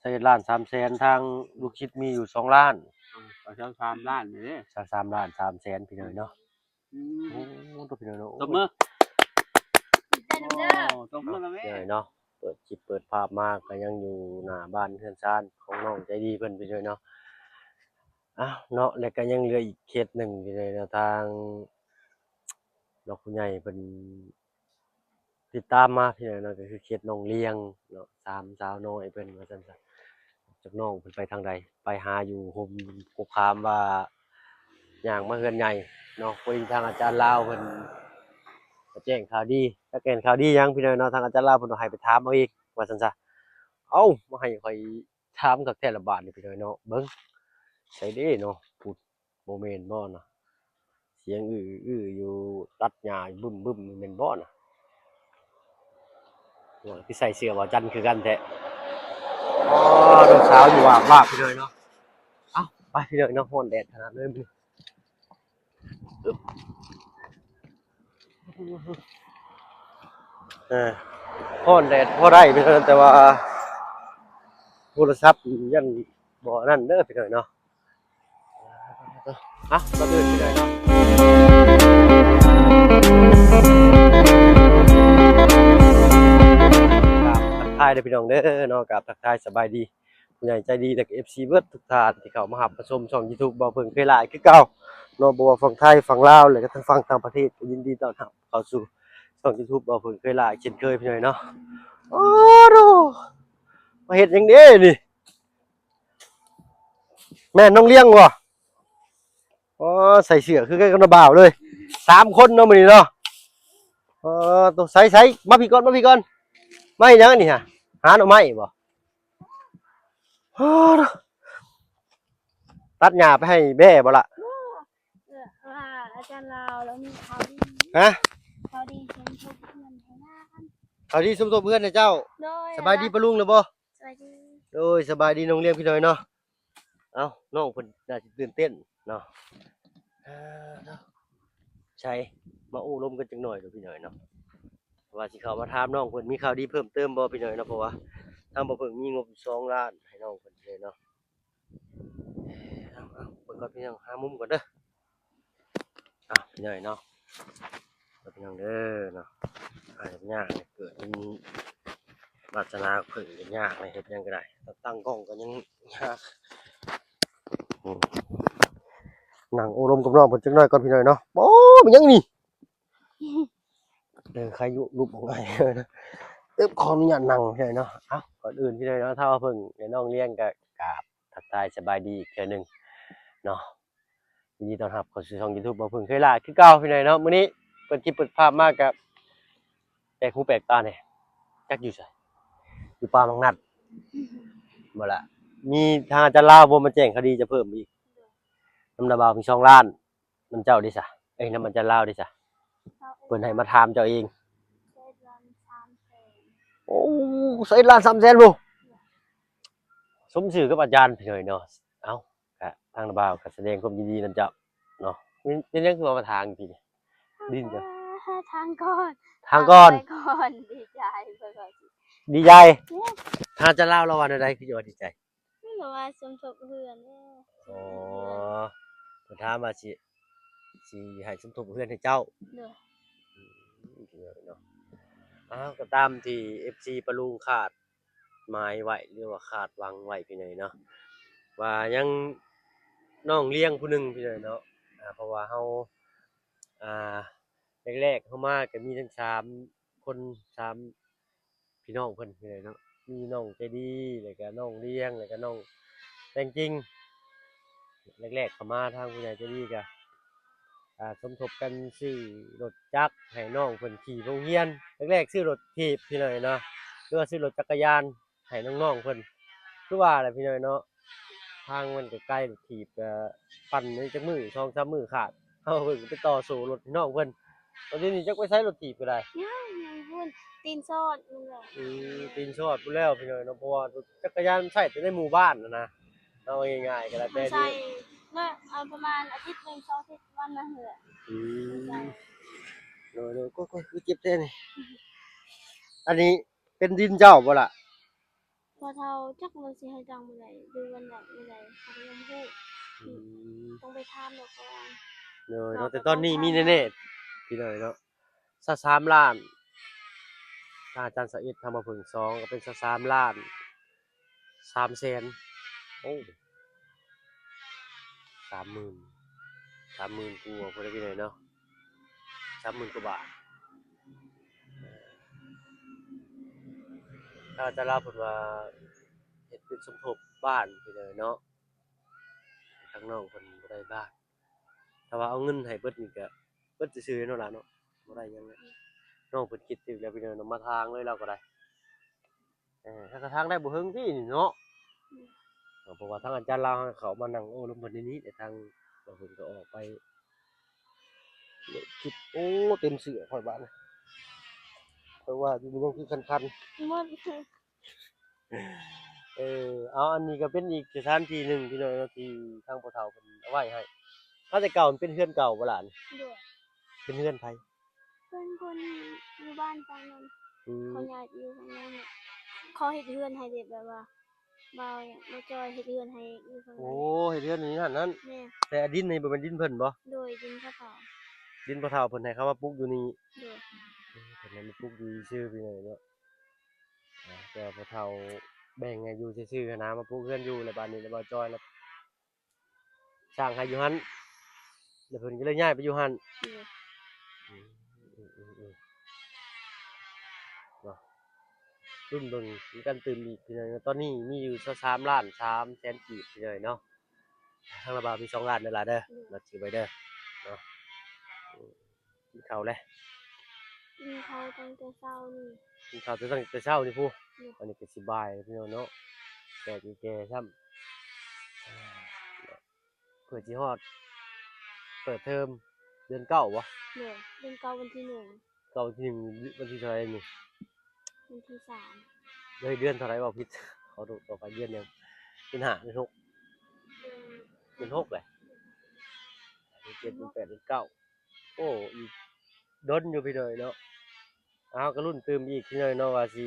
ຊາວເອັດລ້ານສາມແສນ ທາງລູກສິດມີຢູ່ສອງລ້ານ ເອີ ກໍຊາວສາມລ້ານນີ້ເດ້ ຊາວສາມລ້ານສາມແສນ ພີ່ນ້ອງເອີຍເນາະ. ອືມ ໂອ້ ໂຕພີ່ນ້ອງເນາະ ຕົບມື ດີໃຈນຳເດີ ໂອ້ ຕົບມືນຳແມ່ ພີ່ນ້ອງເນາະ. ເປີດຄລິບເປີດພາບມາກໍຍັງຢູ່ໜ້າບ້ານເຮືອນຊານຂອງນ້ອງໃຈດີເພິ່ນ ພີ່ນ້ອງເນາະ. ອ້າວ ເນາະ ແລ້ວກໍຍັງເຫຼືອອີກເຄສໜຶ່ງ ພີ່ນ້ອງເນາະ ທາງ ເນາະ ຜູ້ໃຫຍ່ເພິ່ນຕິດຕາມມາ ພີ່ນ້ອງເນາະ ກໍຄືເຄສນ້ອງລຽງເນາະ ສາມສາວນ້ອຍເພິ່ນວ່າຊັ້ນຊະ. ຈັກນ້ອງເພິ່ນໄປທາງໃດ ໄປຫາຢູ່ຮົ່ມກົກຂາມວ່າ ຍ່າງມາເຮືອນໃຫຍ່ເນາະ ພໍດີທາງອາຈານລາວເພິ່ນມາແຈ້ງຂ່າວດີ. ຈັກແມ່ນຂ່າວດີຫຍັງ ພີ່ນ້ອງເນາະ ທາງອາຈານລາວເພິ່ນວ່າໃຫ້ໄປຖາມເອົາເອງວ່າຊັ້ນຊະ. ເອົ້າ ມາໃຫ້ຂ້ອຍຖາມຄັກແທ້ລະບາດນີ້ ພີ່ນ້ອງເນາະ. ເບິ່ງໃສເດ້ເນາະ ພຸ້ນ ບໍ່ແມ່ນບໍ່ນະ? ສຽງອື້ໆຢູ່ ຕັດຫຍ້າບຶ້ມໆ ແມ່ນບໍ່ນະ? ໂອ້ຍ ຄືໃສ່ເສື້ອບ່າວຈັນຄືກັນແທ້. ອໍ ນ້ອງສາວຢູ່ວາບໆ ພີ່ນ້ອງເນາະ. ເອົ້າ ໄປ ພີ່ນ້ອງເນາະ ຮ້ອນແດດຂະໜາດເລີຍມື້ນີ້. ເອີ ຮ້ອນແດດພໍໄດ້ ພີ່ນ້ອງ ແຕ່ວ່າໂທລະສັບຍັງບໍ່ອັນນັ້ນເດີ ພີ່ນ້ອງເນາະ. ອ່ະ ກ່ອນອື່ນ ພີ່ນ້ອງເນາະ ກາບທັກທາຍເດີ ພີ່ນ້ອງເດີເນາະ ກາບທັກທາຍສະບາຍດີ ຜູ້ໃຫຍ່ໃຈດີ ແລະກໍເອັຟຊີເບິດທຸກທ່ານທີ່ເຂົ້າມາຮັບມາຊົມຊ່ອງຢູທູບບ່າວເຜິ້ງເຄີຍຫຼ້າຄືເກົ່າເນາະ. ບໍ່ວ່າຝັ່ງໄທ ຝັ່ງລາວ ແລະກໍທັງຝັ່ງຕ່າງປະເທດ ກໍຍິນດີຕ້ອນຮັບເຂົ້າສູ່ຊ່ອງຢູທູບບ່າວເຜິ້ງເຄີຍຫຼ້າເຊັ່ນເຄີຍ ພີ່ນ້ອງເນາະ. ໂອ້ໂຫ ມາເຮັດຫຍັງເດ້ນີ້? ແມ່ນນ້ອງລຽງບໍ່? ອໍ ໃສ່ເສື້ອຄືກັນກັບນ້າບ່າວເລີຍ ສາມຄົນເນາະມື້ນີ້ເນາະ. ອໍ ໂຕ ໃສໆ ມາພີ້ກ່ອນ ມາພີ້ກ່ອນ. ມາເຮັດຫຍັງອັນນີ້ຫະ? ຫາໜໍ່ໄມ້ບໍ່? ອໍ ຕັດຫຍ້າໄປໃຫ້ແບ້ບໍ່ລະ? ເອີ ວ່າອາຈານລາວລາວມີຂ່າວດີ. ຮະ? ຂ່າວດີສົມທົບເຮືອນໃຫ້ນາງ. ຂ່າວດີສົມທົບເຮືອນໃຫ້ເຈົ້າ. ໂດຍ. ສະບາຍດີປ້າລຸງແລ້ວບໍ່? ສະບາຍດີ. ໂດຍ ສະບາຍດີນ້ອງລຽງ ພີ່ນ້ອງເນາະ. ເອົ້າ ນ້ອງເພິ່ນໜ້າຊິຕື່ນເຕັ້ນເນາະ. ເອີ ເນາະ ໃສ ມາໂອ້ລົມກັນຈັກໜ້ອຍເດີ ພີ່ນ້ອງເນາະ ວ່າຊິເຂົ້າມາຖາມນ້ອງເພິ່ນມີຂ່າວດີເພີ່ມເຕີມບໍ່ ພີ່ນ້ອງເນາະ. ເພາະວ່າທາງບ່າວເຜິ້ງມີງົບຢູ່ສອງລ້ານໃຫ້ນ້ອງເພິ່ນເລີຍເນາະ. ເອົາໆ ເບິ່ງກ່ອນ ພີ່ນ້ອງ ຫາມຸມກ່ອນເດີ. ອ່ະ ພີ່ນ້ອງເນາະ ພີ່ນ້ອງເດີເນາະ ຫາຍາກເກີດເປັນວາສະໜາເພິ່ງ ເຮັດຫຍັງກໍໄດ້ ຕັ້ງກ້ອງກໍຍັງຍາກ. ອືມ ນັ່ງໂອ້ລົມກັບນ້ອງເພິ່ນຈັກໜ້ອຍກ່ອນ ພີ່ນ້ອງເນາະ. ໂອ້ ແມ່ນຫຍັງນີ້? ເອີ ໃຄຢູ່ ລຸກບໍ່ງ່າຍ. ເອີ ຂໍອະນຸຍາດນັ່ງ ພີ່ນ້ອງເນາະ. ເອົ້າ ກ່ອນອື່ນ ພີ່ນ້ອງເນາະ ຖ້າວ່າເພິ່ງ ແລະ ນ້ອງລຽງ ກໍກາບທັກທາຍສະບາຍດີອີກເທື່ອໜຶ່ງເນາະ. ຍິນດີຕ້ອນຮັບເຂົ້າສູ່ຊ່ອງຢູທູບບ່າວເຜິ້ງເຄີຍຫຼ້າຄືເກົ່າ ພີ່ນ້ອງເນາະ. ມື້ນີ້ເປີດຄລິບເປີດພາບມາກະ ແປກຫູແປກຕາແດ່ ຈັກຢູ່ໃສ? ຢູ່ປ່າໝາກນັດບໍ່ລະ? ມີທາງອາຈານລາວບໍ່ມາແຈ້ງຂ່າວດີຈະເພີ່ມອີກ ນຳລາວບ່າວມີສອງລ້ານ ນຳເຈົ້າເດ້ສະ? ເອີຍ ນຳອາຈານລາວເດ້ສະ? ເພິ່ນໃຫ້ມາຖາມເຈົ້າເອງ. ໂອ້ ຊາວເອັດລ້ານສາມແສນພຸ້ນ ສົມຊື່ກັບອາຈານ ພີ່ນ້ອງເນາະ. ເອົ້າ ກະທາງລາວບ່າວກະສະແດງຄວາມຍິນດີນຳເຈົ້າເນາະ. ເປັນ ເປັນຫຍັງຄືວ່າມາທາງທີ່ນີ້? ດິນເຈົ້າ ທາງກ່ອນ ທາງກ່ອນ ທາງກ່ອນ ດີໃຈ ດີໃຈ. ທາງອາຈານລາວລາວວ່າແນວໃດ ຄືຈະວ່າດີໃຈ? ເພິ່ນວ່າສົມທົບເຮືອນເດ້. ອໍ ເພິ່ນຖາມວ່າຊິ ຊິໃຫ້ສົມທົບເຮືອນໃຫ້ເຈົ້າ. ໂດຍ. ອືມ ເນາະ ອ້າວ ກໍຕາມທີ່ເອັຟຊີປ້າລຸງຄາດໝາຍໄວ້ ຫຼືວ່າຄາດຫວັງໄວ້ ພີ່ນ້ອງເນາະ ວ່າຍັງນ້ອງລຽງຜູ້ໜຶ່ງ ພີ່ນ້ອງເນາະ. ອ່າ ເພາະວ່າເຮົາ ອ່າ ແລກໆເຮົາມາກໍມີທັງສາມຄົນ ສາມ ພີ່ນ້ອງເພິ່ນນີ້ແຫຼະເນາະ ມີນ້ອງໃຈດີ ແລ້ວກະນ້ອງລຽງ ແລ້ວກະນ້ອງແຕງຈິງ. ແລກໆເຂົ້າມາທາງຜູ້ໃຫຍ່ໃຈດີກະ ອ່າ ສົມທົບກັນຊື້ລົດຈັກໃຫ້ນ້ອງເພິ່ນຂີ່ໂຮງຮຽນ. ແລກໆຊື້ລົດຖີບ ພີ່ນ້ອງເນາະ ຫຼືວ່າຊື້ລົດຈັກກະຍານໃຫ້ນ້ອງໆເພິ່ນ. ຄືວ່າແຫຼະ ພີ່ນ້ອງເນາະ ທາງມັນກໍໄກ ລົດຖີບກໍປັ່ນໄດ້ຈັກມື້ ສອງສາມມື້ຂາດ ເຮົາເພິ່ນກໍໄປຕໍ່ໂສ້ລົດໃຫ້ນ້ອງເພິ່ນ. ຕອນນີ້ຈັກໄປໃສ ລົດຖີບກໍໄດ້ ຍັງ ຍັງພຸ້ນ ຕີນຊອດພຸ້ນແຫຼະ. ອືມ ຕີນຊອດພຸ້ນແລ້ວ ພີ່ນ້ອງເນາະ ເພາະວ່າລົດຈັກກະຍານໃຊ້ແຕ່ໃນໝູ່ບ້ານຫັ້ນນະ ເອົາງ່າຍໆກໍໄດ້ ແຕ່ໃຊ້ເນາະ ເອົາປະມານອາທິດໜຶ່ງ ສອງອາທິດ ວັນໜຶ່ງແຫຼະ. ອືມ ໂດຍໆ ໂອ້ຍ ຄືເຈັບແທ້ນີ້. ອັນນີ້ເປັນດິນເຈົ້າບໍ່ລະ? ພໍ່ເຖົ້າຈັກວ່າຊິໃຫ້ຕັ້ງມື້ໃດ ຫຼືວັນໃດມື້ໃດ ເຮົາກໍຍັງບໍ່ຮູ້. ອືມ ຕ້ອງໄປຖາມລາວກ່ອນ. ໂດຍເນາະ ແຕ່ຕອນນີ້ມີແນ່ໆ ພີ່ນ້ອງເນາະ ຊາວສາມລ້ານ ທາງອາຈານຊາວເອັດ ທາງບ່າວເຜິ້ງສອງ ກໍເປັນຊາວສາມລ້ານສາມແສນ. ໂອ້ ສາມໝື່ນ ສາມໝື່ນກວ່າພຸ້ນແຫຼະພີ່ນ້ອງເນາະ ສາມໝື່ນກວ່າບາດ. ເອີ ທາງອາຈານລາວເພິ່ນວ່າເຮັດເປັນສົມທົບບ້ານພີ່ນ້ອງເນາະ ທາງນ້ອງເພິ່ນບໍ່ໄດ້ບ້ານ. ຖ້າວ່າເອົາເງິນໃຫ້ເບິດນີ້ກະເບິດຊື່ໆເນາະຫຼານເນາະ ບໍ່ໄດ້ຫຍັງແຫຼະ. ນ້ອງເພິ່ນຄິດຖືກແລ້ວພີ່ນ້ອງເນາະ ມາທາງເລີຍລາວກໍໄດ້. ເອີ ທາງກະທາງໄດ້ບໍ່ເຖິງຕິນີ້ເນາະ. ອືມ ເອີ ເພາະວ່າທາງອາຈານລາວເຂົາມານັ່ງໂອ້ລົມເພິ່ນໃນນີ້ ແຕ່ທາງເພິ່ນກໍອອກໄປ ຄິດ ໂອ້ ເຕັມເສື້ອຂ້ອຍບາດນີ້ ຂ້ອຍວ່າຢູ່ມັນຍັງຄືຄັນໆ ໝົດ. ເອີ ເອົາ ອັນນີ້ກໍເປັນອີກສະຖານທີ່ໜຶ່ງພີ່ນ້ອງເນາະ ທີ່ທາງພໍ່ເຖົ້າເພິ່ນເອົາໄວ້ໃຫ້. ມາແຕ່ເກົ່າມັນເປັນເຮືອນເກົ່າບໍ່ຫຼານ? ໂດຍ. ເປັນເຮືອນໃຜ? ເຮືອນຄົນຢູ່ບ້ານຝັ່ງນັ້ນ. ອືມ ເຂົາຍ້າຍໄປຢູ່ຝັ່ງນັ້ນ ເຂົາເຮັດເຮືອນໃຫ້ເດ ແບບວ່າ ບ່າວ ບ່າວຈອຍເຮັດເຮືອນໃຫ້ຢູ່ຝັ່ງນັ້ນ. ໂອ້ ເຮັດເຮືອນຢູ່ຫັ້ນນັ້ນ. ແມ່ນ. ແຕ່ດິນນີ້ບໍ່ແມ່ນດິນເພິ່ນບໍ່? ໂດຍ ດິນພໍ່ເຖົ້າ ດິນພໍ່ເຖົ້າເພິ່ນໃຫ້ເຂົາມາປຸກຢູ່ນີ້. ໂດຍ. ເອີ ເພິ່ນໃຫ້ມາປຸກຢູ່ຊື່ໆ ພີ່ນ້ອງເນາະ. ອ່າ ແຕ່ວ່າພໍ່ເຖົ້າແບ່ງໃຫ້ຢູ່ຊື່ໆຫັ້ນນະ ມາປຸກເຮືອນຢູ່ ແລ້ວບາດນີ້ລະບ່າວຈອຍລະສ້າງໃຫ້ຢູ່ຫັ້ນ ແລ້ວເພິ່ນກໍເລີຍຍ້າຍໄປຢູ່ຫັ້ນ. ອືມ ອືມ ເນາະ ລຸ້ນເບິ່ງນຳກັນຕື່ມອີກພີ່ນ້ອງ. ຕອນນີ້ມີຢູ່ຊາວສາມລ້ານສາມແສນກີບພີ່ນ້ອງເນາະ. ທາງລາວບ່າວມີສອງລ້ານເດີຫຼານເດີ. ອືມ ລະຖືໄວ້ເດີເນາະ. ກິນເຂົ້າແລ້ວ? ກິນເຂົ້າຕັ້ງແຕ່ເຊົ້ານີ້. ກິນເຂົ້າຕັ້ງແຕ່ເຊົ້ານີ້ພຸ້ນ. ອືມ ອັນນີ້ກໍຊິບ່າຍແລ້ວພີ່ນ້ອງເນາະ ແດດກໍແກ່ຊ້ຳ ເພື່ອຊິຮອດເປີດເທີມເດືອນເກົ້າບໍ່? ໂດຍ ເດືອນເກົ້າວັນທີໜຶ່ງ. ເກົ້າວັນທີໜຶ່ງ ວັນທີເທົ່າໃດນີ້? ວັນທີສາມ. ເດືອນເທົ່າໃດ ເວົ້າຜິດ ຂໍໂທດ ຕໍ່ໄປເດືອນຫຍັງ? ເດືອນຫ້າ ເດືອນຫົກ ເດືອນຫົກແຫຼະ ເດືອນເຈັດ ເດືອນແປດ ເດືອນເກົ້າ. ໂອ້ ອີກດົນຢູ່ພີ່ນ້ອງເນາະ. ເຮົາກໍລຸ້ນຕື່ມອີກພີ່ນ້ອງເນາະ ວ່າຊິ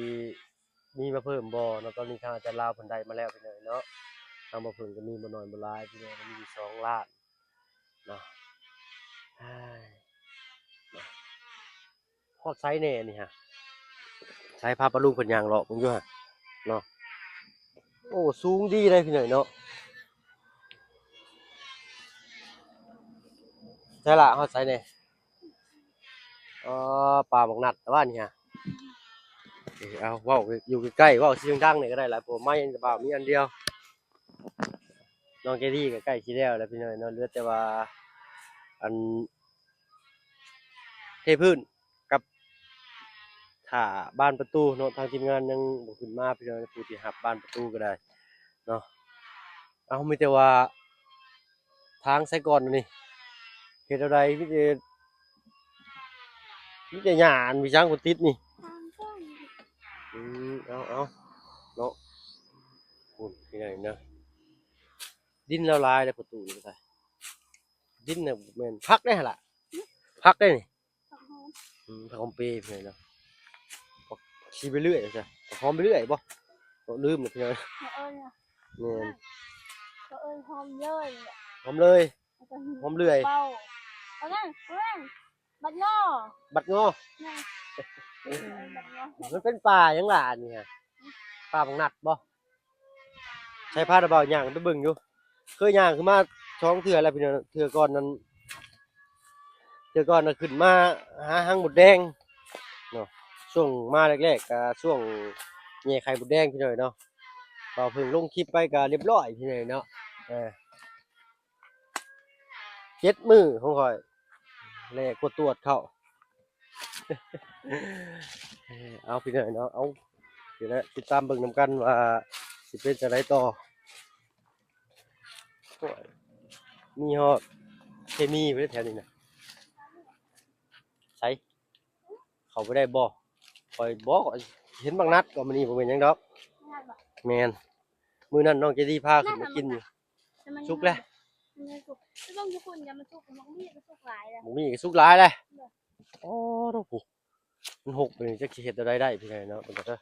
ມີມາເພີ່ມບໍ່ເນາະ. ຕອນນີ້ທາງອາຈານລາວເພິ່ນໄດ້ມາແລ້ວພີ່ນ້ອງເນາະ. ທາງບ່າວເຜິ້ງກໍມີບໍ່ໜ້ອຍບໍ່ຫຼາຍພີ່ນ້ອງ ມີຢູ່ສອງລ້ານເນາະ. ຮອດໃສແດ່ນີ້ຮະ? ໃສ ພາປ້າລຸງເພິ່ນຍ່າງເລາະເບິ່ງຢູ່ຫັ້ນເນາະ. ໂອ້ ສູງດີເດ້ພີ່ນ້ອງເນາະ. ໃສລະ ຮອດໃສແດ່? ອໍ ປ່າບັກນັດວ່ານີ້ຮະ. ເອີ ເອົາ ເວົ້າຢູ່ໃກ້ໆ ເວົ້າສຽງດັງນີ້ກໍໄດ້ລະ ເພາະໄມບໍ່ມີອັນດຽວ. ນ້ອງເຈດີກໍໃກ້ຊິແລ້ວແລ້ວພີ່ນ້ອງເນາະ ເຫຼືອແຕ່ວ່າ ອັນ ເທພື້ນກັບຖ້າບານປະຕູເນາະ. ທາງທີມງານຍັງບໍ່ຂຶ້ນມາພີ່ນ້ອງ ຜູ້ທີ່ຮັບບານປະຕູກໍໄດ້ເນາະ. ເອົາ ມີແຕ່ວ່າທາງໃສ່ກ່ອນນີ້ ເຮັດແນວໃດ? ມີແຕ່ ມີແຕ່ຫຍ້າ ອັນມີຊ້າງຄົນຕິດນີ້. ອືມ ເອົາ ເອົາເນາະ ພຸ້ນພີ່ນ້ອງເນາະ. ດິນລາວຫຼາຍເດ້ ປະຕູນີ້ກໍໄດ້. ດິນນະແມ່ນຜັກເດ້ຫັ້ນລະ ຫຶ ຜັກເດ້ນີ້. ຜັກຫອມ ອືມ ຜັກຫອມເປພີ່ນ້ອງເນາະ. ຜັກຊີໄປເລື້ອຍຊະ ຜັກຫອມໄປເລື້ອຍບໍ່? ເນາະ ລືມແລ້ວພີ່ນ້ອງ. ເຂົາເອີ້ນຫຍັງ? ແມ່ນ ເຂົາເອີ້ນຫອມເລີຍ ຫອມເລີຍ ແລ້ວກໍຫອມເລື່ອຍ ເບົາ. ເອົານັ້ນ ເອົານັ້ນ ບັກງໍ ບັກງໍ ແມ່ນ ເອີ້ນບັກງໍ. ມັນເປັນປ່າຫຍັງລະອັນນີ້ຮະ? ປ່າບັກນັດບໍ່? ໃຊ້ພານະບ່າວຍ່າງໄປເບິ່ງຢູ່ ເຄີຍຍ່າງຂຶ້ນມາສອງເທື່ອແລ້ວພີ່ນ້ອງ. ເທື່ອກ່ອນນັ້ນ ເທື່ອກ່ອນນະ ຂຶ້ນມາຫາຮັງມົດແດງເນາະ. ຊ່ວງມາແລກໆ ກະຊ່ວງແຍ່ໄຂ່ມົດແດງພີ່ນ້ອງເນາະ. ບ່າວເພິ່ງລົງຄລິບໄປກະລຽບຮ້ອຍພີ່ນ້ອງເນາະ. ເອີ ເຈັດມື້ຂອງຂ້ອຍ ແລກວດຕວດເຂົ້າ. ເອົາ ພີ່ນ້ອງເນາະ ເອົາ ດຽວລະຕິດຕາມເບິ່ງນຳກັນວ່າຊິເປັນຈັ່ງໃດຕໍ່. ໂອ້ຍ ມີຮອດເຄມີເດ້ແຖວນີ້ນະ. ໃສ ເຂົ້າໄປໄດ້ບໍ່? ຂ້ອຍບໍ່ ເຫັນບັກນັດກໍມື້ນີ້ ບໍ່ແມ່ນຫຍັງດອກ. ແມ່ນ ມື້ນັ້ນນ້ອງເຈດີພາຂຶ້ນມາກິນຢູ່. ສຸກແລ້ວ ເບິ່ງຢູ່ພຸ້ນ ຢ່າມັນສຸກ ບັກມີກໍສຸກຫຼາຍແລ້ວ ບັກມີກໍສຸກຫຼາຍແລ້ວ. ໂອ້ໂຫ ມັນຫົກໄປນີ້ ຈັກຊິເຮັດແນວໃດໄດ້ພີ່ນ້ອງເນາະ. ມັນກໍ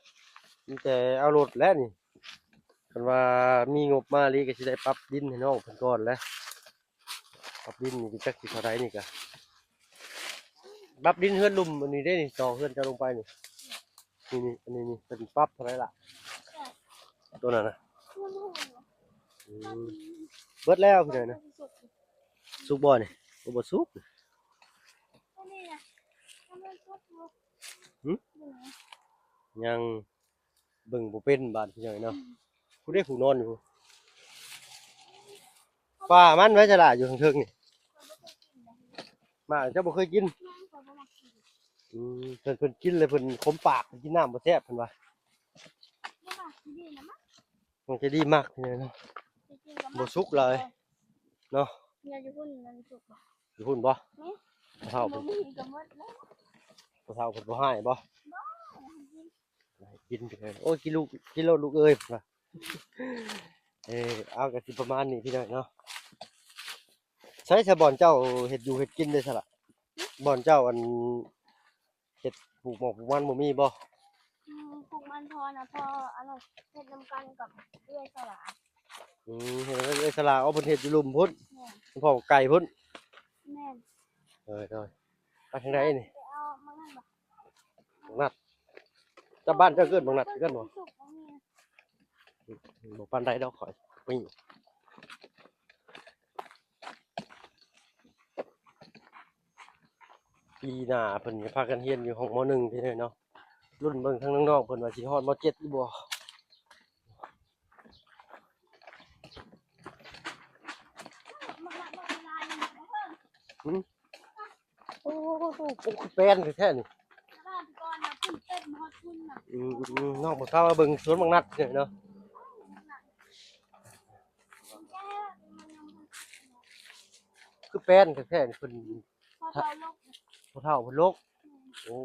ມີແຕ່ເອົາລົດແຫຼະນີ້ ຄັນວ່າມີງົບມາອີ່ຫຼີກໍຊິໄດ້ປັບດິນໃຫ້ນ້ອງເພິ່ນກ່ອນແຫຼະ. ປັບດິນນີ້ຈັກຊິເທົ່າໃດນີ້ກະ ປັບດິນເຮືອນລຸ່ມອັນນີ້ເດ້ນີ້ ຕໍ່ເຮືອນເຈົ້າລົງໄປນີ້ ນີ້ໆ ອັນນີ້ນີ້ເພິ່ນປັບເທົ່າໃດລະ ໂຕນັ້ນນະ? ອືມ ເບິດແລ້ວພີ່ນ້ອງນະ. ສຸກບໍ່ນີ້? ບໍ່ ບໍ່ສຸກ. ຫຶ? ຍັງເບິ່ງບໍ່ເປັນບາດພີ່ນ້ອງເນາະ. ອືມ ຜູ້ໃດຜູ້ນອນຢູ່ ປ່າມັນໄວ້ຊະລະ ຢູ່ເທິງໆນີ້. ໝາກເຈົ້າບໍ່ເຄີຍກິນ? ອືມ ເພິ່ນ ເພິ່ນກິນແລ້ວເພິ່ນຂົມປາກ ກິນນ້ຳບໍ່ແຊບເພິ່ນວ່າ. ມັນຈະດີມັກເນາະ ບໍ່ສຸກຫຼາຍເນາະ. ຢູ່ພຸ້ນບໍ່? ແມ່ນ ພໍ່ເຖົ້າເພິ່ນ ບໍ່ເພິ່ນບໍ່ໃຫ້ບໍ່? ກິນ ໂອ້ຍ ກິນລູກ ກິນໂລດລູກເອີຍ ເອີ ເອົາ ກໍຊິປະມານນີ້ພີ່ນ້ອງເນາະ. ໃສຊະບ່ອນເຈົ້າເຮັດຢູ່ເຮັດກິນໄດ້ຊະລະ? ບ່ອນເຈົ້າອັນ ເຮັດປູກໝອກປູກມັນບໍ່ມີບໍ່? ອືມ ປູກມັນພໍນະ ພໍອັນນັ້ນເຮັດນຳກັນກັບເອື້ອຍສະຫຼາ. ອືມ ເຮັດນຳກັນເອື້ອຍສະຫຼາ. ອໍ ເພິ່ນເຮັດຢູ່ລຸ່ມພຸ້ນ. ແມ່ນ ເພິ່ນເຜົາໄກ່ພຸ້ນ. ແມ່ນ ໂດຍໆ. ໄປທາງໃດນີ້? ໄປເອົາໝາກນັ້ນບໍ່? ໝາກນັດ. ຈາກບ້ານເຈົ້າເອີ້ນໝາກນັດຄືກັນບໍ່? ບໍ່ປານໃດດອກຂ້ອຍ. ປີໜ້າເພິ່ນກໍພາກັນຮຽນຢູ່ຫ້ອງ ມໍໜຶ່ງ ພີ່ນ້ອງເນາະ. ລຸ້ນເບິ່ງທາງນ້ອງໆເພິ່ນວ່າຊິຮອດ ມໍເຈັດ ຫຼືບໍ່. ຫຶ? ໂອ້ ໂອ້ ຄືແປນແທ້ໆນີ້. ອືມ ນ້ອງບໍ່ເຊົາເບິ່ງສວນໝາກນັດເນາະ. ຄືແປນແທ້ໆນີ້ ເພິ່ນ ພໍ່ເຖົ້າລົກ ພໍ່ເຖົ້າເພິ່ນລົກ. ໂອ້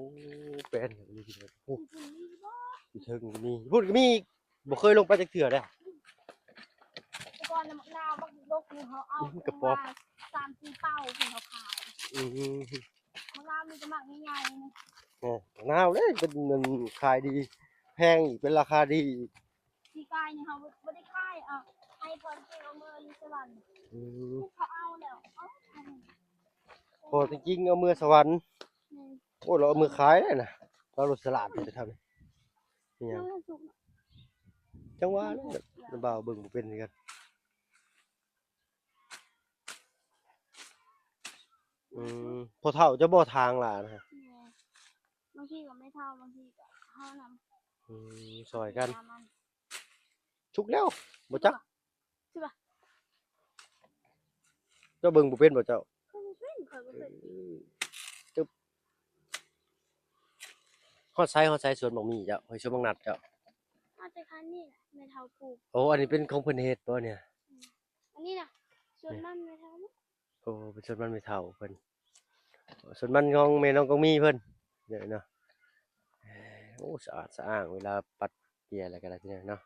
ແປນອີ່ຫຼີ. ໂອ້ ຢູ່ເທິງກໍມີ ພຸ້ນກໍມີອີກ. ບໍ່ເຄີຍລົງໄປຈັກເທື່ອເດ້. ແຕ່ກ່ອນນະ ໝາກນາວບັກດົກນີ້ ເຮົາເອົາ ອືມ ກະປອບ ມາສາມສີ່ເປົາເພິ່ນເອົາຂາຍ. ອືມ ໝາກນາວມີແຕ່ໝາກໃຫຍ່ໆນີ້. ເອີ ໝາກນາວເດ້ ເປັນ ເປັນຂາຍດີ ແພງອີກ ເປັນລາຄາດີອີກ. ປີກາຍນີ້ເຮົາບໍ່ ບໍ່ໄດ້ຂາຍ ເອົາ ໃຫ້ພໍ່ຈິງເອົາເມືອຢູ່ສະຫວັນ. ອືມ ເຂົາເອົາແລ້ວ ເອົາ ພໍ່ຈິງເອົາເມືອສະຫວັນ. ແມ່ນ ໂອ້ ລາວເອົາເມືອຂາຍໄດ້ນະ ລາວລົດສະຫຼາດໄປທຳນີ້. ອີຫຍັງ? ຍັງວ່າແຫຼະ ນ້າບ່າວເບິ່ງບໍ່ເປັນຄືກັນ. ອືມ ພໍ່ເຖົ້າເຈົ້າບໍ່ທາງຫຼານະ? ແມ່ນ ບາງທີກໍແມ່ເຖົ້າ ບາງທີກໍເຮົານຳ. ອືມ ຊ່ອຍກັນ. ສຸກແລ້ວບໍ່ຈັກ. ເຈົ້າເບິ່ງບໍ່ເປັນບໍ່ເຈົ້າ? ເບິ່ງບໍ່ເປັນ ຂ້ອຍບໍ່ເຄີຍ. ເອີ ຕຶບ ຮອດໃສ ຮອດໃສສວນໝາກມີ້ເຈົ້າ? ຮອດສວນໝາກນັດເຈົ້າ? ຮອດແຕ່ຄັນນີ້ແຫຼະ ແມ່ເຖົ້າປູກ. ໂອ້ ອັນນີ້ເປັນຂອງເພິ່ນເຮັດບໍ່ນີ້? ອືມ ອັນນີ້ນະ ສວນມັນແມ່ເຖົ້າ. ໂອ້ ເປັນສວນມັນແມ່ເຖົ້າເພິ່ນ. ສວນມັນຂອງແມ່ນ້ອງກອງມີເພິ່ນເນາະ. ໂອ້ ສະອາດສະອ້າງ ເວລາປັດເກຍແລ້ວກໍໄດ້ເນາະ.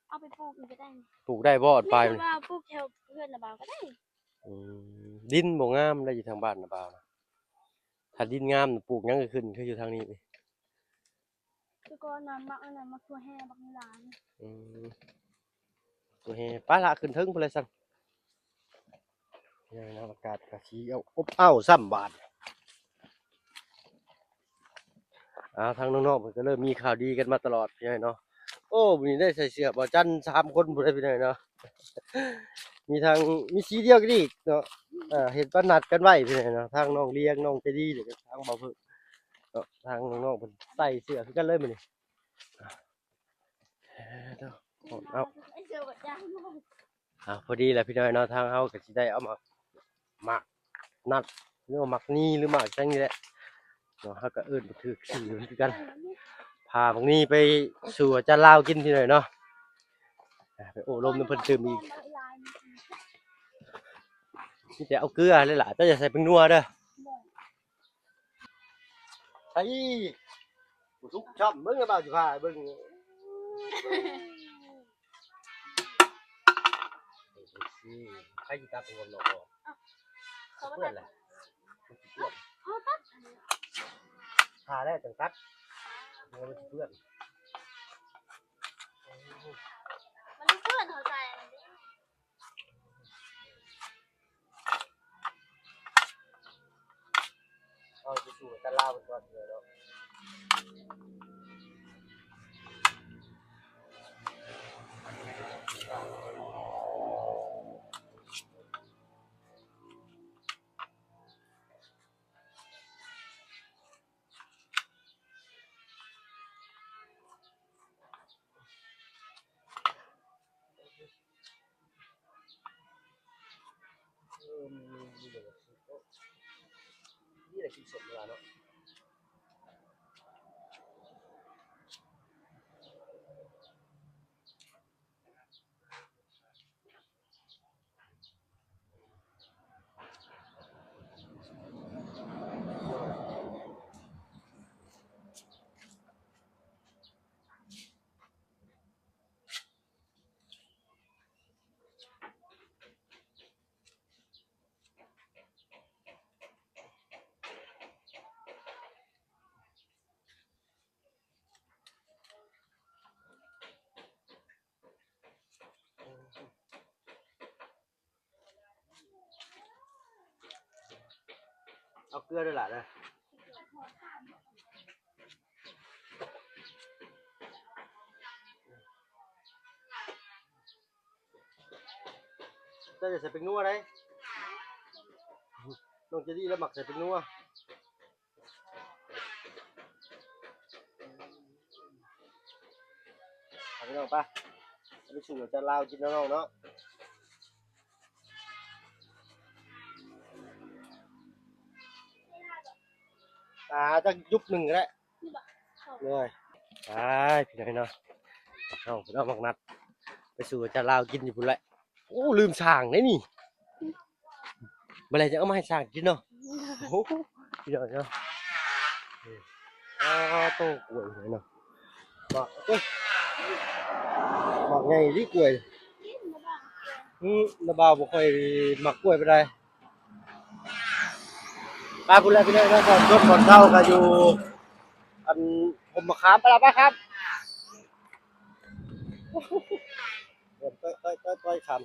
ເອົາໄປປູກນີ້ກໍໄດ້. ປູກໄດ້ບໍ່? ອັນປາຍ ແມ່ນວ່າປູກແຖວເຮືອນນ້າບ່າວກໍໄດ້. ອືມ ດິນບໍ່ງາມໄດ໋ ຢູ່ທາງບ້ານນ້າບ່າວນະ. ຖ້າດິນງາມ ປູກຫຍັງກໍຂຶ້ນ ຄືຢູ່ທາງນີ້. ແຕ່ກ່ອນນະ ໝາກອັນນັ້ນ ໝາກຖົ່ວແຮ່ບັກຫຼາຍ. ອືມ ໂອເຄ ໄປລະ ຂຶ້ນເທິງພຸ້ນແຫຼະຊັ້ນ. ເອີ ອາກາດກະຊິອົບອ້າວຊ້ຳບາດ. ອ່າ ທາງນ້ອງໆເພິ່ນກໍເລີ່ມມີຂ່າວດີກັນມາຕະຫຼອດເນາະ. ໂອ້ ມື້ນີ້ໄດ້ໃສ່ເສື້ອບ່າວຈັນສາມຄົນພຸ້ນເດ້ພີ່ນ້ອງເນາະ. ມີທັງ ມີສີດຽວກັນອີກເນາະ. ເອີ ເຫັນປານນັດກັນໄວ້ພີ່ນ້ອງເນາະ ທາງນ້ອງລຽງ ນ້ອງໃຈດີ ແລ້ວກໍທາງບ່າວເພິ່ງເນາະ. ທາງນ້ອງໆເພິ່ນໃສ່ເສື້ອຄືກັນເລີຍມື້ນີ້. ເອົາ ເອົາ ພໍດີແຫຼະພີ່ນ້ອງເນາະ ທາງເຮົາກໍຊິໄດ້ເອົາໝາກ ໝາກນັດ ຫຼືວ່າໝາກນີ ຫຼືໝາກຫຍັງນີ້ແຫຼະເນາະ. ເຮົາກໍເອີ້ນບໍ່ຖືກຊື່ຄືກັນ. ພາໝາກນີໄປສູ່ອາຈານລາວກິນພີ່ນ້ອງເນາະ. ໄປໂອ້ລົມນຳເພິ່ນຕື່ມອີກ. ມີແຕ່ເອົາເກືອເລີຍລະ ເຈົ້າຢ່າໃສ່ແປ້ງນົວເດີ. ໃສ່ບໍ່ສຸກຊ້ຳ ເບິ່ງແລ້ວບ່າວຊິພາເບິ່ງ. ໃຜຊິຕັດຫົວມັນອອກ? ເພື່ອນແຫຼະ ມັນຊິເປື້ອນ. ເອົາຕັດ ພາແລ້ວຈັ່ງຕັດ ຫົວມັນຊິເປື້ອນ. ລາວເພິ່ນກ່ອນເດີເນາະ. ເອີ ມີ ມີ ມີແຕ່ກິນສົມເວລາເນາະ. ເອົາເກືອດ້ວຍຫຼະເດີ. ເຈົ້າຢ່າໃສ່ແປ້ງນົວໃດ໋ ນ້ອງເຈດີລາວມັກໃສ່ແປ້ງນົວ. ເອົາ ພີ່ນ້ອງ ໄປ ໄປສູ່ອາຈານລາວກິນເນາະ ນ້ອງເນາະ. ອ່າ ຈັກຍຸບໜຶ່ງກໍໄດ້ເລີຍ. ໄປ ພີ່ນ້ອງເນາະ ນ້ອງ ນ້ອງມັກນັດ ໄປສູ່ອາຈານລາວກິນຢູ່ພຸ້ນແຫຼະ. ໂອ້ ລືມສ້າງເດ້ນີ້ ບໍ່ແລ້ວຈະເອົາມາໃຫ້ສ້າງກິນເນາະ. ໂອ້ ພີ່ນ້ອງເນາະ ອ້າ ໂຕ ກ້ວຍເນາະ ໝາກ ໂອ້ຍ ໝາກໃຫຍ່ອີ່ຫຼີກ້ວຍ. ອືມ ນ້າບ່າວບໍ່ຄ່ອຍມັກກ້ວຍປານໃດ. ໄປພຸ້ນແຫຼະ ພີ່ນ້ອງເນາະ ຕອນຊົນຕອນເຊົ້າກໍຢູ່ອັນຮົ່ມມະຂາມ. ໄປລະ ໄປ ຂ້າມ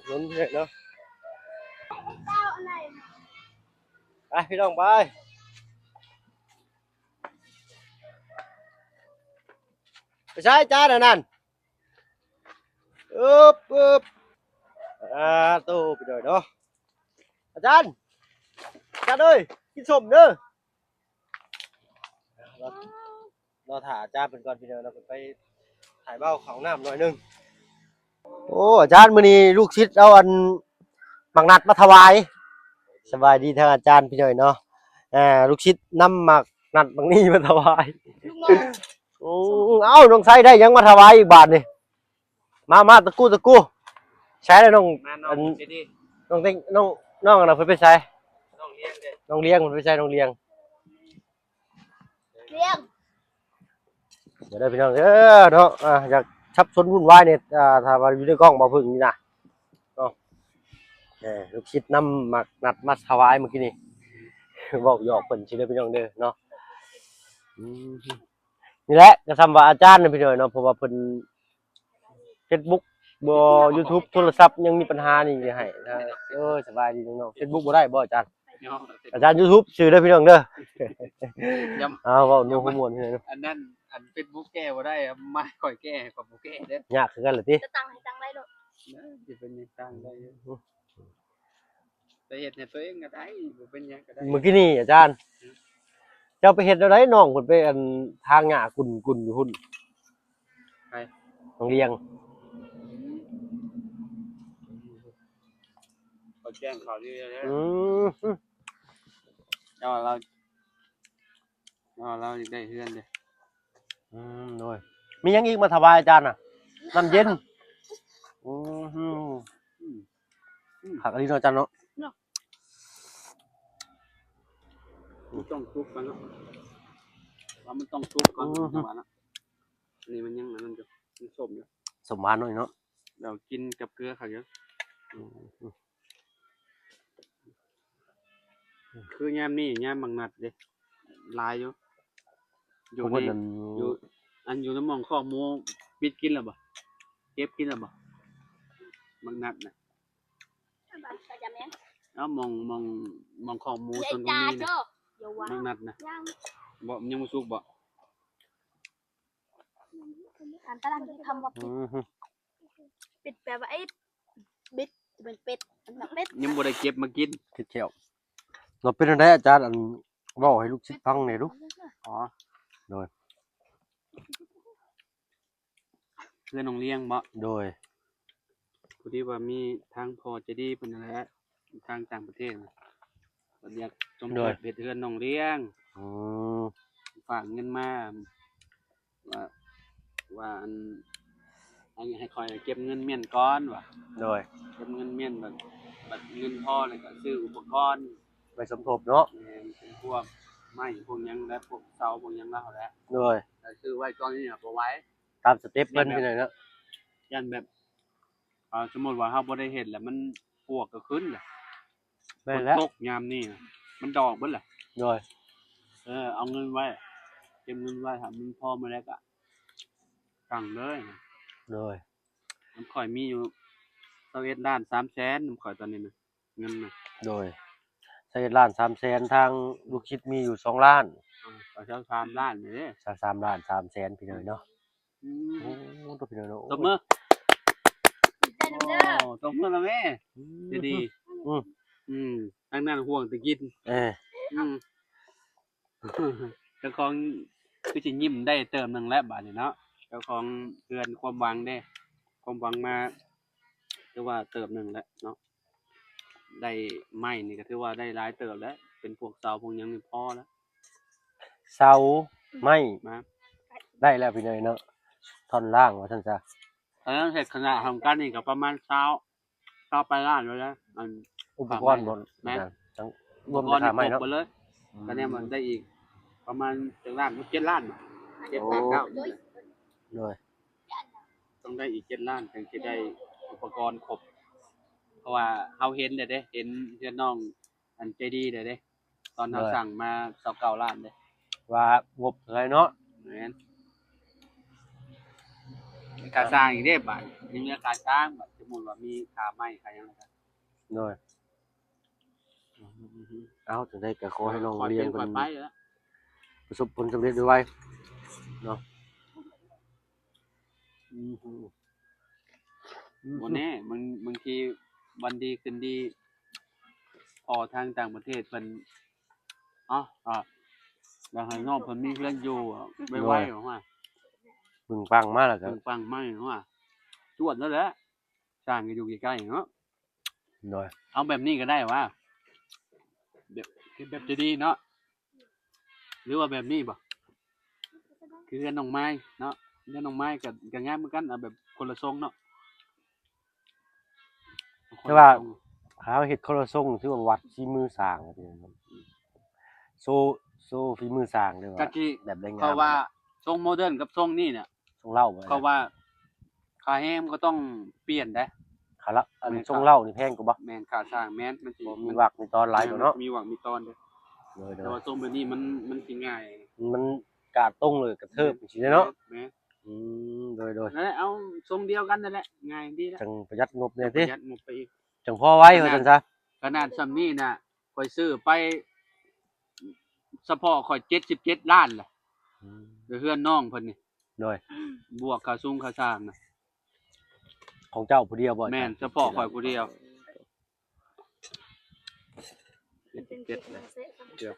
ຖະໜົນເນາະ ໄປ ພີ່ນ້ອງ ໄປ ໄປໃສຈານອັນນັ້ນ. ອຶບ ອຶບ ອ່າ ໂຕ ພີ່ນ້ອງເນາະ ອາຈານ ອາຈານເອີຍ ກິນສົ້ມເດີ. ລໍຖ້າອາຈານເພິ່ນກ່ອນ ພີ່ນ້ອງເນາະ ເພິ່ນໄປຖ່າຍເບົາເຂົ້າຫ້ອງນ້ຳໜ້ອຍໜຶ່ງ. ໂອ້ ອາຈານ ມື້ນີ້ລູກສິດເອົາອັນໝາກນັດມາຖວາຍ. ສະບາຍດີທາງອາຈານ ພີ່ນ້ອງເນາະ ເອີ ລູກສິດນຳໝາກນັດໝາກນີ້ມາຖວາຍ. ໂອ້ ເອົ້າ ນ້ອງໄຊໄດ້ຫຍັງມາຖວາຍອີກບາດນີ້. ມາ ມາ ຕະກູ້ ຕະກູ້ ໃສລະນ້ອງ ມານ້ອງ ອັນ ເຈດີ ນ້ອງເຕັງ ນ້ອງ ນ້ອງອັນນັ້ນເພິ່ນໄປໃສ? ນ້ອງລຽງເດ້ ນ້ອງລຽງເພິ່ນໄປໃສ? ນ້ອງລຽງ ລຽງ ເດີພີ່ນ້ອງເດີເນາະ ອ່າ ຢ່າສັບສົນວຸ້ນວາຍເດ້ ອ່າ ຖ້າວ່າຢູ່ໃນກ້ອງບໍ່ເພິ່ງນີ້ນະເນາະ. ເອີ ລູກສິດນຳໝາກນັດມາຖວາຍມື້ກີ້ນີ້ ເວົ້າຫຍອກເພິ່ນຊື່ເດີພີ່ນ້ອງເດີເນາະ. ອືມ ນີ້ແຫຼະ ກໍສ່ຳວ່າອາຈານນະພີ່ນ້ອງເນາະ ເພາະວ່າເພິ່ນ ເຟສບຸກ ບໍ່ ຢູທູບ ໂທລະສັບຍັງມີປັນຫານີ້ໃຫ້ນະ. ເອີ ສະບາຍດີນ້ອງໆ ເຟສບຸກບໍ່ໄດ້ບໍ່ອາຈານ? ອາຈານຢູທູບຊື່ເດີພີ່ນ້ອງເດີ. ເອົາ ເວົ້ານົວຫົວມ່ວນເລີຍເນາະ ອັນນັ້ນ ອັນເຟສບຸກແກ້ບໍ່ໄດ້ ມາຂ້ອຍແກ້ ຂ້ອຍບໍ່ແກ້ເດີ. ຍາກຄືກັນລະຕິ ຈະຕັ້ງໃຫ້ຕັ້ງໄດ້ໂລດ ເອີ ຊິເປັນຫຍັງຕັ້ງໄດ້ຢູ່. ໄປເຮັດໃຫ້ຕົວເອງກໍໄດ້ ບໍ່ເປັນຫຍັງກໍໄດ້. ມື້ກີ້ນີ້ອາຈານ ເຈົ້າໄປເຮັດແນວໃດ ນ້ອງເພິ່ນໄປ ອັນ ຖາງຫຍ້າກຸ້ນໆຢູ່ພຸ້ນ? ໃຜ? ນ້ອງລຽງ. ເຂົາແຈ້ງເຂົາຢູ່ແລ້ວ. ອືມ ເຈົ້າວ່າລາວ ອໍ ລາວຢາກໄດ້ເຮືອນເດ້. ອືມ ໂດຍ ມີຫຍັງອີກມາຖວາຍອາຈານນະ? ນ້ຳເຢັນ. ອືມ ອືມ ຄັກອີ່ຫຼີເນາະອາຈານເນາະ. ເນາະ ມັນຕ້ອງສຸກກ່ອນເນາະ ວ່າມັນຕ້ອງສຸກກ່ອນ ອືມ ຈັ່ງຫວານເນາະ. ອັນນີ້ມັນຍັງ ອັນນັ້ນຢູ່ ມັນສົ້ມຢູ່ ສົ້ມຫວານໜ້ອຍເນາະ ແລ້ວກິນກັບເກືອຄັກຢູ່. ອືມ ຄືຍາມນີ້ຍາມໝາກນັດເດ້ ຫຼາຍຢູ່ ຢູ່ໃນ ຢູ່ ອັນຢູ່ນຳໝ່ອງຄອກໝູ ບິດກິນແລ້ວບໍ່? ເກັບກິນແລ້ວບໍ່? ໝາກນັດນະ ເອົາ ໝ່ອງ ໝ່ອງ ໝ່ອງຄອກໝູ ເດ ສົວນຂອງມີນະ ໝາກນັດນະ ຍັງ ບໍ່ ຍັງບໍ່ສຸກບໍ່? ອ່ານຕາລາງທີ່ຄຳວ່າ ອືມ ປິດ ແປວ່າໄອ້ ບິດ ເປັນເປັດ ເປັດ ຍັງບໍ່ໄດ້ເກັບມາກິນ ຄິດແລ້ວ. ເນາະ ເປັນຈັ່ງໃດອາຈານ ອັນ ເວົ້າໃຫ້ລູກສິດຟັງແດ່ດູ. ອໍ ໂດຍ ເຮືອນນ້ອງລ້ຽງບໍ? ໂດຍ ພໍດີວ່າມີທາງພໍ່ໃຈດີເພິ່ນຫັ້ນແຫຼະ ທາງຕ່າງປະເທດນະ ເພິ່ນຢາກສົມທົບເຮັດເຮືອນນ້ອງລ້ຽງ. ອືມ ຝາກເງິນມາ ວ່າ ວ່າ ອັນ ໃຫ້ ໃຫ້ຂ້ອຍເກັບເງິນມ້ຽນກ່ອນວ່າ. ໂດຍ ເກັບເງິນມ້ຽນ ບັດ ບັດເງິນພໍແລ້ວກໍຊື້ອຸປະກອນໄວ້ສົມທົບເນາະ. ແມ່ນ ເປັນພວກໄມ້ພວກຫຍັງ ແລະ ພວກເສົາພວກຫຍັງລາວແຫຼະ. ໂດຍ ແຕ່ຊື້ໄວ້ຕອນນີ້ບໍ່ໄຫວ ຕາມສະເຕັບເພິ່ນ ພີ່ນ້ອງເນາະ. ຢ້ານແບບ ອ່າ ສົມມຸດວ່າເຮົາບໍ່ໄດ້ເຮັດແລ້ວ ມັນປວກກໍຂຶ້ນແຫຼະ. ແມ່ນແລ້ວ ຝົນຕົກຍາມນີ້ນະ ມັນດອກເບິດແຫຼະ. ໂດຍ ເອີ ເອົາເງິນໄວ້ ເກັບເງິນໄວ້ ຖ້າມັນພໍມື້ໃດກໍຕັ້ງເລີຍ. ໂດຍ ນຳຂ້ອຍມີຢູ່ຊາວເອັດລ້ານສາມແສນ ນຳຂ້ອຍຕອນນີ້ນະ ເງິນນະ. ໂດຍ ຊາວເອັດລ້ານສາມແສນ ທາງລູກສິດມີຢູ່ສອງລ້ານ ເອີ ກໍຊາວສາມລ້ານເດ້ ຊາວສາມລ້ານສາມແສນ ພີ່ນ້ອງເນາະ. ອືມ ໂອ້ ຕົວພີ່ນ້ອງເນາະ ຕົບມື ໂອ້ ຕົບມືນຳແມ່ ອືມ ໃຈດີ. ອືມ ອືມ ທາງນັ້ນຫ່ວງແຕ່ກິນ ເອີ ອືມ ເຈົ້າຂອງຄືຊິຍິ້ມໄດ້ເຕີບໜຶ່ງແລ້ວບາດນີ້ເນາະ ເຈົ້າຂອງເຮືອນຄວາມຫວັງເດ້ ຄວາມຫວັງມາ ຖືວ່າເຕີບໜຶ່ງແລ້ວເນາະ. ໄດ້ໄມ້ນີ້ກໍຖືວ່າໄດ້ຫຼາຍເຕີບແລ້ວ ເປັນພວກເສົາພວກຫຍັງນີ້ພໍແລ້ວ ເສົາໄມ້ ມາ ໄດ້ແລ້ວພີ່ນ້ອງເນາະ ທ່ອນລ່າງວ່າຊັ້ນຊະ. ເອີ ເຮັດຂະໜາດຮ່ວມກັນນີ້ກໍປະມານຊາວ ຊາວປາຍລ້ານແລ້ວນະ ອັນ ອຸປະກອນບໍ? ແມ່ນ ທັງ ລວມແຕ່ຄ່າໄມ້ເນາະ ອືມ ກໍແນມວ່າໄດ້ອີກປະມານຈັກລ້ານ ເຈັດລ້ານ ເຈັດ ໂອ້ ແປດ ເກົ້າ ໂດຍ ຕ້ອງໄດ້ອີກເຈັດລ້ານ ຈັ່ງຊິໄດ້ອຸປະກອນຄົບ ເພາະວ່າເຮົາເຫັນແລ້ວເດ້ ເຫັນເຮືອນນ້ອງອັນໃຈດີແລ້ວເດ້ ຕອນເຮົາ ໂດຍ ສັ່ງມາຊາວເກົ້າລ້ານເດ້ ວ່າງົບເທົ່າໃດເນາະ. ແມ່ນ ຄ່າສ້າງອີກເດ້ບາດ ຍັງມີຄ່າສ້າງ ບາດສົມມຸດວ່າມີຄ່າໄມ້ຄ່າຫຍັງແລ້ວກໍ ໂດຍ ເອົາ ຈັ່ງໃດກໍຂໍໃຫ້ນ້ອງລ້ຽງເພິ່ນປະສົບຜົນສຳເລັດໄວໆເນາະ. ອືມ ອືມ ບໍ່ແນ່ ບາງ ບາງທີວັນດີຄືນດີ ພໍທາງຕ່າງປະເທດເພິ່ນ ເອົາ ອາ ຢາກໃຫ້ນ້ອງເພິ່ນມີເຮືອນຢູ່ໄວໆ ໂດຍ ອອກມາ ປຶ້ງປັງມາແລ້ວກໍ ປຶ້ງປັງມາເນາະ ຈວດແລ້ວແຫຼະ ສ້າງກໍຢູ່ໃກ້ໆເນາະ. ໂດຍ ເອົາແບບນີ້ກໍໄດ້ຫວາ ແບບ ແບບໃຈດີເນາະ ຫຼືວ່າແບບນີ້ບໍ? ຄືເຮືອນນ້ອງໄມ້ເນາະ ເຮືອນນ້ອງໄມ້ກໍ ກໍງາມຄືກັນ ເອົາແບບຄົນລະຊົງເນາະ. ແຕ່ວ່າຖ້າເຮົາເຮັດຄົນລະຊົງ ຖືວ່າວັດຝີມືສ້າງ ໂຊ ໂຊຝີມືສ້າງ ຫຼືວ່າ ກະຊິ ແບບໄດ້ງາມ ເພາະວ່າຊົງໂມເດີນກັບຊົງນີ້ນະ ຊົງເຫຼົ່າ ເພາະວ່າຄ່າແຮງມັນກໍຕ້ອງປ່ຽນເດ້ ຄ່າລະ ອັນ ແມ່ນ ຊົງເຫຼົ່ານີ້ແພງກວ່າບໍ? ແມ່ນ ຄ່າສ້າງ ແມ່ນ ມັນຊິ ມີວັກມີຕອນຫຼາຍກວ່າເນາະ ມີວັກມີຕອນເດ້. ໂດຍໆ ແຕ່ວ່າຊົງແບບນີ້ມັນ ມັນຊິງ່າຍ ມັນກາດຕົງເລີຍ ກະເທີບ ອືມ ຈັ່ງຊີ້ເນາະ. ແມ່ນ ອືມ ໂດຍໆ ນັ້ນແຫຼະ ເອົາຊົງດຽວກັນນັ້ນແຫຼະ ງ່າຍດີລະ ຈັ່ງປະຢັດງົບແດ່ຕິ ປະຢັດງົບໄປອີກ ຈັ່ງພໍໄວ ວ່າຊັ້ນຊະ. ຂະໜາດຊ່ຳນີ້ນະ ຂ້ອຍຊື້ໄປ ສະເພາະຂ້ອຍເຈັດສິບເຈັດລ້ານລະ ອືມ ເຮືອນນ້ອງເພິ່ນນີ້ ໂດຍ ບວກຄ່າຊຸງຄ່າຊ່າງນະ. ຂອງເຈົ້າຜູ້ດຽວບໍ່? ແມ່ນ ສະເພາະຂ້ອຍຜູ້ດຽວ ເຈັດສິບເຈັດແລ້ວ ເກືອບ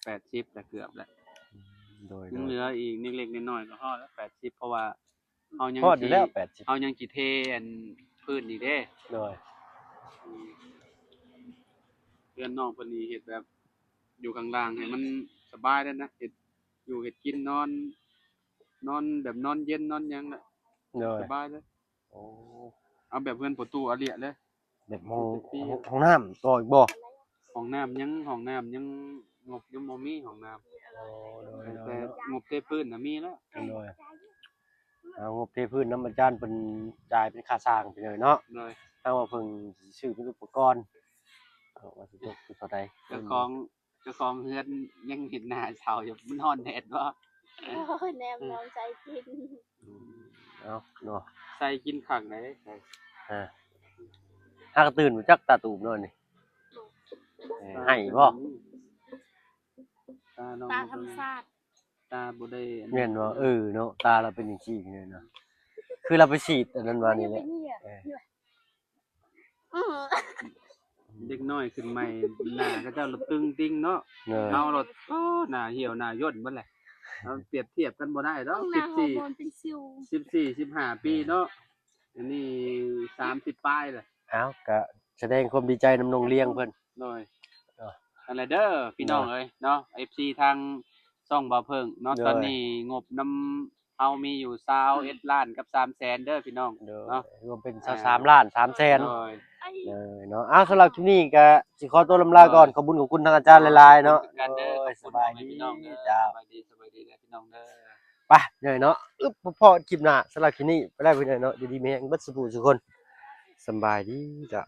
ແປດສິບແລ້ວ ເກືອບແລ້ວ ອືມ ໂດຍໆ ຍັງເຫຼືອອີກເລັກໆນ້ອຍໆກໍຮອດແລ້ວ ແປດສິບ ເພາະວ່າ ເຮົາຍັງ ຮອດຢູ່ແລ້ວ ຊິ ແປດສິບ ເຮົາຍັງຊິເທອັນພື້ນອີກເດ້. ໂດຍ ອືມ ເຮືອນນ້ອງເພິ່ນນີ້ເຮັດແບບຢູ່ຂ້າງລ່າງໃຫ້ມັນສະບາຍແລ້ວນະ ເຮັດຢູ່ເຮັດກິນ ນອນ ນອນແບບນອນເຢັນນອນຫຍັງລະ ໂດຍ ສະບາຍເລີຍ. ໂອ້ ເອົາແບບເຮືອນປະຕູອາເລຍເລີຍ. ແບບຫ້ອງ ຫ້ອງນ້ຳຕໍ່ອີກບໍ່? ຫ້ອງນ້ຳຍັງ ຫ້ອງນ້ຳຍັງ ງົບຍັງບໍ່ມີຫ້ອງນ້ຳ. ໂອ້ ໂດຍ ແຕ່ ໂດຍ ງົບເທພື້ນນະມີແລ້ວ. ໂດຍ ເອົາ ງົບເທພື້ນນຳອາຈານເພິ່ນຈ່າຍເປັນຄ່າສ້າງໄປເລີຍເນາະ. ໂດຍ ຖ້າວ່າເພິ່ນຊິຊື້ເປັນອຸປະກອນ ເອົາ ວ່າຊິຕົກເທົ່າໃດ? ເຈົ້າຂອງ ເຈົ້າຂອງເຮືອນຍັງເຫັນໜ້າເຊົາຢູ່ ມັນຮ້ອນແດດບໍ່? ໂອ້ຍ ແນມລອງໃສ່ກິນ. ອືມ ເອົາເນາະ ໃສ່ກິນຄັກໃດ໋. ເອີ ຫາກະຕື່ນບໍ່ຈັກຕາຕູບເນາະນີ້. ເອີ ໃຫ້ບໍ່? ຕານ້ອງ ຕາທຳມະຊາດ ຕາບໍ່ໄດ້ ແມ່ນບໍ່? ເອີເນາະ ຕາລາວເປັນຈັ່ງຊີ້ເນາະ ຄືລາວໄປສີດອັນນັ້ນມານີ້ແຫຼະ. ເອີ ເດັກນ້ອຍຂຶ້ນໃໝ່ ໜ້າເຂົາເຈົ້າລະຕຶງຕິງເນາະ. ເຮົາລະ ໂອ້ ໜ້າຫ່ຽວໜ້າຍ່ນເບິດແຫຼະ. ເຮົາປຽບທຽບກັນບໍ່ໄດ້ດອກ. ສິບສີ່ ສິບສີ່ ສິບຫ້າປີເນາະ, ອັນນີ້ສາມສິບປາຍແຫຼະ. ເອົ້າ ກະສະແດງຄວາມດີໃຈນຳນ້ອງລຽງເພິ່ນ. ໂດຍ ນັ້ນແຫຼະເດີພີ່ນ້ອງເອີຍເນາະ, ເອັຟຊີທາງຊ່ອງບ່າວເຜິ້ງເນາະ. ຕອນນີ້ງົບນຳ ເຮົາມີຢູ່ຊາວເອັດລ້ານກັບສາມແສນເດີພີ່ນ້ອງເນາະ, ລວມເປັນຊາວສາມລ້ານສາມແສນ. ໂດຍ ເອີເນາະ. ເອົາ ສຳລັບຄລິບນີ້ກະຊິຂໍຕົວລຳລາກ່ອນ. ຂອບຄຸນ ຂອບຄຸນທາງອາຈານຫຼາຍໆເນາະ. ໂດຍ ສະບາຍດີ ເຈົ້າ ສະບາຍດີ ສະບາຍດີເດີພີ່ນ້ອງເດີ. ໄປເດີເນາະ ອຶບ ພໍ້ຄລິບໜ້າ. ສຳລັບຄລິບນີ້ໄປແລ້ວພີ່ນ້ອງເນາະ, ຢູ່ດີມີແຮງເບິດສູ່ຜູ້ສູ່ຄົນ. ສະບາຍດີເຈົ້າ.